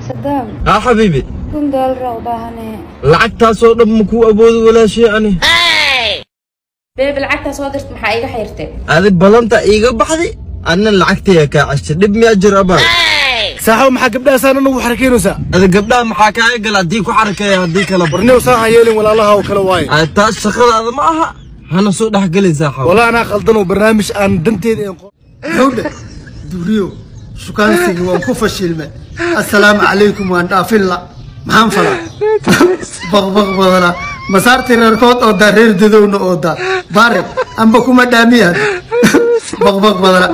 Sadaam. Haa xabiibi. $1,000 u baahanee. Lacagtaasoo dhan ma kuu awoodi walaashay ani. Beeb, lacagtaa soo dirta maxaa iga xayrtay? Adi balanta iiga baxday, anna lacagtaya kaa ceshay. Dhib miyaa jir abaa? Saaxiib, maxaa gabdhahaasaan ugu xarakeynaysaa? Adi gabdhaha maxaa kaaga gala haddii ku xarakeeya haddii kale? Warniyow, saan ha yeelin, walaalaha oo kale waaye. Adi taas shaqadaada ma aha, hana soo dhex gelin saaxab. Walaa anaa khaldan oo barnaamij aan danteeda een muxuu dheh duriyo shukaansigii waan ku fashilmay, assalaamu calaykum, waan dhaafin la, maxaan falaa? Baqbaq badanaa masaartii reerkood oodaa, reer dadowna oodaa, baare amba kuma dhaamiya. Baqbaq badanaa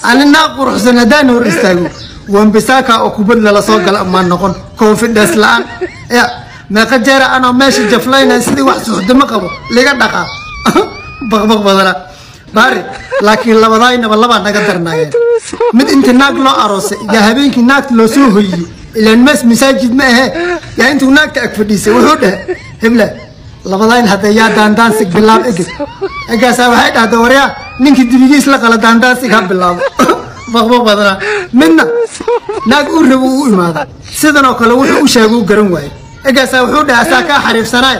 ani naa quruxsan haddaan hor istaago wambisaaka oo kubad lala soo gala maan noqon confidence la-aan ya meeqa jeera anoo meesha jaflaynaya sidii wax suuxdimo qabo liga dhaqaa. Baqbaq badanaa baari, laakiin labadaynaba labaa naga darnaayeen. Mid inta naag loo aroosay yaa habeenkii naagta loo soo hoyiyey, ilaan mees masaajid ma ahe, yaa intuu naagta ag fadhiisay wuxuu dhahay, hebla labadayn hadda yaa daandaansig bilaab eged. Egaasaa waxay dhahda, waryaa ninkii dibigiis la qala daandaansig ha bilaabo. Baqbaq badanaa. Midna naag u rabo u imaada, sidan oo kale wuxuu u sheegay u garan waayey. Egaasaa wuxuu dhahay, asaa kaa xariifsanaay,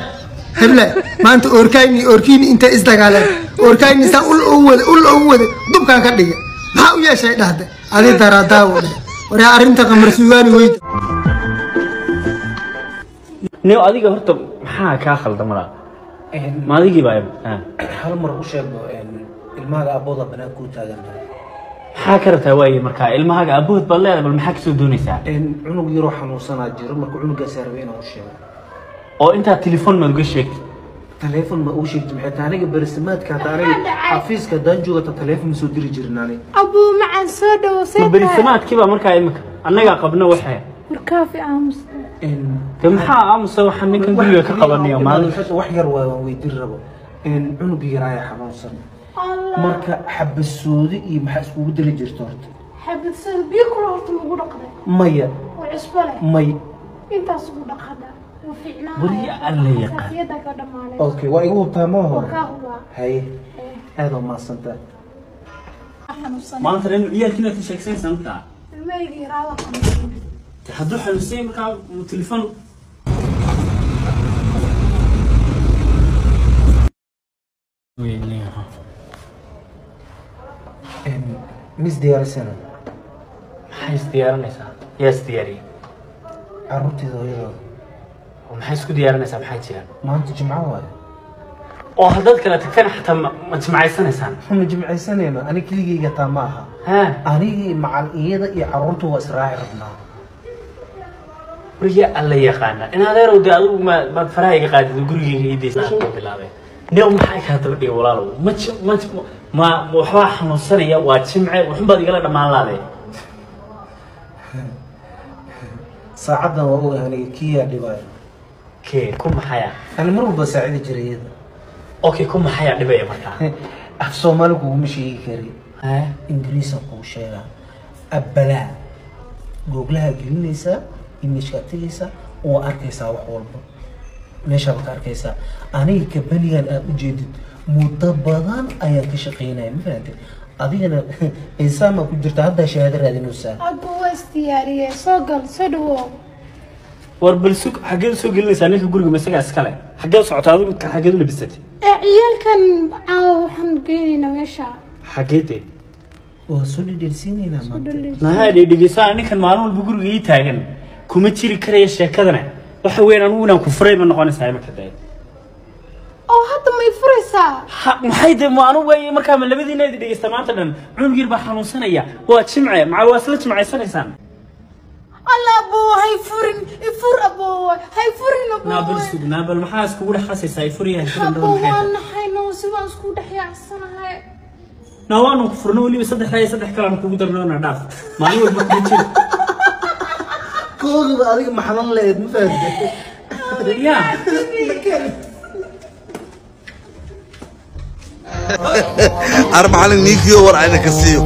heble maanta oorkayni oorkiini intay isdagaaleen, oorkayni saa ul ugu wada ul ugu wada dubkaan ka dhigay, maxaa u yeeshay? Dhahda adi daraadaawo dheh. Waryaa arrinta qamar suugaani weyda. Niyo, adiga horta maxaa kaa khaldamanaa? Ma adigii baa hal mar u sheego ilmahaga aabooda banaan kuu taagan. Maxaa ka rabtaa waaye markaa? Ilmahaaga aabahood baad leedahay, bal maxaa kasoo doonaysaa? Cunug yaroo xanuunsanaa jiro, marka cunugaasaa rabay inaan u sheego. Oo intaad telefoon maad uga sheegtay? Taleefon ma uu sheegtay? Maxay tahay aniga berisamaadka hata aniga xafiiska haddaan joogo hata taleefon ma soo diri jirin aniga. Abuu macaan, soo dhawo. Ma berisamaadkii baa markaa imika annagaa qabna waxee? Warkaafi, aamusta. De maxaa aamusa? Waxaan ninkan guriga ka qabanayo maalin wax yar waay, waan weydiin rabo. Cunug yar ayaa xanuunsan, marka xabasoodi iyo maxaa iskugu diri jirta horta? Xabasada biyo kula horta lagu dhaqday? Maya. Oo cusbo leh? May. Intaas ugu dhaqada wuu fiicnaa. Wariye alla yaqaan. Xasaasiyadda ka dhammaanay. Okay, waa igu hubtaa ma hore? Waa kaa hubaa. Haye, aad oo mahadsantaa. Xanuunsan. Maanta dhan ciyaalkiina ka sheegsanaysaa markaa? Ilmahayga yaraada xanuunsan. Hadduu xanuunsan yahay markaa telefoon Mis diyaarisana? Maxay isdiyaarinaysaa? Yaa isdiyaariyey? Carruurteeda hooyadooda. Oo maxay isku diyaarinaysaa? Maxaa jira? Maanta jimco waayo. Oo haddaad kala tagtaan xataa ma jimcaysanaysaan? Ma jimcaysanayno, aniga keligeyga taa ma aha. Ha. Anigii macal iyada iyo carruurtu waa israaci rabnaa. Wariye alla yaqaana in adeerow, dee adigu ma maad faraha iga qaadid oo gurigeyga ii daysa bilaabay. Neew, maxay kaa daba dhigay walaalow? Ma waxbaa xanuunsanaya? Waa jimce, waxun baad igala dhammaan laadee. Saacaddan waa ogahay aniga kiyaa dhibaayo. Kee ku maxaya? Ani mar walba saacidi jiray iyada. Okay, ku maxayaa dhibaya markaa? Af soomaali kuguma sheegi kari, ingiriisan kuu sheegaa. Abbalaa googlaha gelinaysaa, imishkaa tegaysaa, waa arkaysaa wax walba meeshaad ka arkaysaa. Aniga kabanigan aad u jeedid muddo badan ayaan ka shaqaynaya, ma fahantay? Adigana insaan baa ku jirta haddaa shahaado raadinaysaa. Abuu, waa isdiyaariyey, soo gal, soo dhawow. War bal sug, xaggeed soo gelinaysaa ninka guriga? Ma isagaa iskale? Xaggeed socotaa adigu? Xaggeed u labisatay? Ee ciyaalkan caawa waxaan geynaynaa meesha. Xaggeedee? Waa soo dhidhiirsiinaynaa maanta. Maxaa dhegeysaa? Ninkan maalin walba guriga ii taagan kuma jiri karaya sheekadana. Waxa weyn anigu inaan ku furay ma noqonaysaa imika dee? Oo hadda may furaysaa? Ha, maxay de ma anu weeye markaa? Ma labadiina idi dhegeysta maanta dhan cunug yar baa xanuunsanaya, waa jimce, maca waa isla jimcaysanaysaan. Alla abuu, hay furin, ifur abuu, hay furin abuu. Naabal sug, naabal maxaa iskugu dhex qasaysaa? Ifuriyahay furin abuu dhawr maxay waan naxay noo, si waan isku dhex yaacsanahay. Na waanu ku furno, weliba saddexdaa iyo saddex kale aan kugu darno na dhaaf, maalin walba kuma jiro. Koogiba adiga maxalan leed, ma fahantay? Ya. Ar macalin niinkiyo war ayna ka siiyo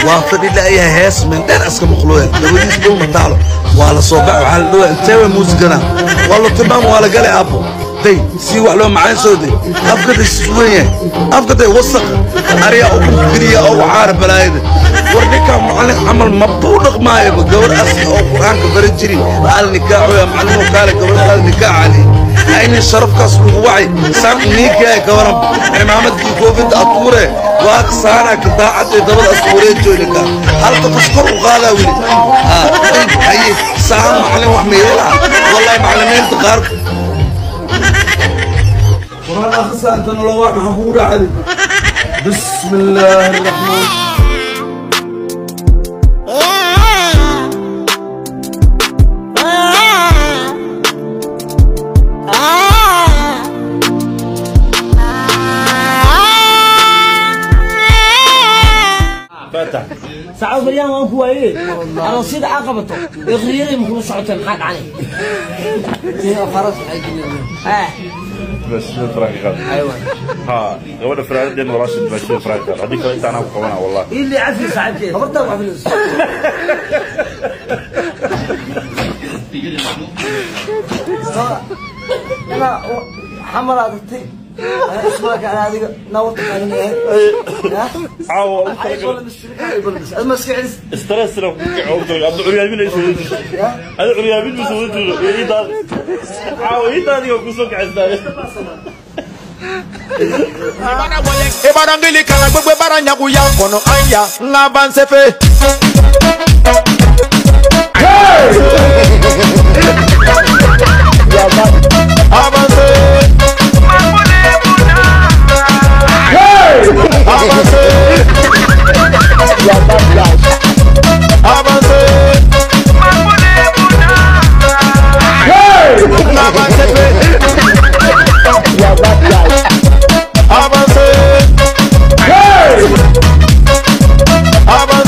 waa fadhi la'yahay, hees min dheer iska maqlooya labadiis dhul ma taalo, waa la soo bax, waxaa la dhawaa intee way muusigana waa la tilmaam, waa la galay aabbo day si wax loo macaan soo day afka day sugan yahay afka day wasaqa ariya ugu geliya oo waxaara balaayada. War ninkaan macallin camal mabuu dhaqmaayaba gabar asi oo qur-aanka baran jirin al nikaaxo ya macallin kaale gabadhaada nikaax cali ayna sharafkaas lagu wacay saan niinkaa gabaran cimaamadkii koofida atuure waa saana ka daacad ee dabada aswareejo ninka halka faskor u qaadaa weli haye saan macallin wax meelaa wallahi macallimiinta qaar quraan akhrisa inta nolo wax maxaa kugu dhacday bismi illaahi araxmaan. ساعة بريان وان كوايه أنا عقبته إغريري مكون سعوتين حق عليه خلاص بس فراغ. ايوه ها gabadha faraadeen walaashin baa sida faraag hadii kale intaan ku qabana wallahi اللي عفي صاحبتي خبرتها وعفلوس انا حمر عدتي اسمك على هذه نورت عاو ستريس لو عبد العريابين هذا عريابين بسويته يدا عاو يدا دي كوسو كعسدا. Ebarangili kala gbogbo baranyaguya kono anya ngabansefe. Avance. Avance. Avance. Avance. Avance.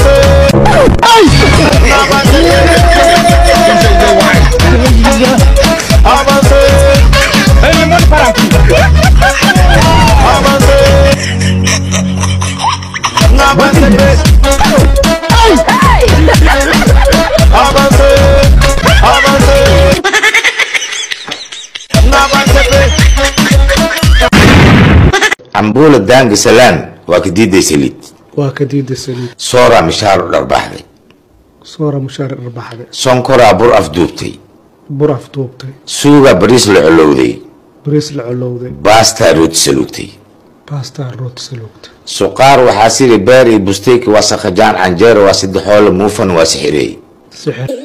Avance. Avance. Avance. Avance. Cambuula daanga salaan waa ka diiday saliid. Waa ka diiday saliid. Sooraa mishaar u dharbaxday. Soora mushaar dharbaxday. Sonkoraa bur afduubtay. Bur afduubtay. Suugaa bariis la colowday. Bariis la colowday. Baastaa rooti saluugtay. Baastaa rooti saluugtay. Suqaar waxaa siri beer iyo busteyki waa sakhajaan canjeero waa saddexoole muufan waa sixireey. Sixir.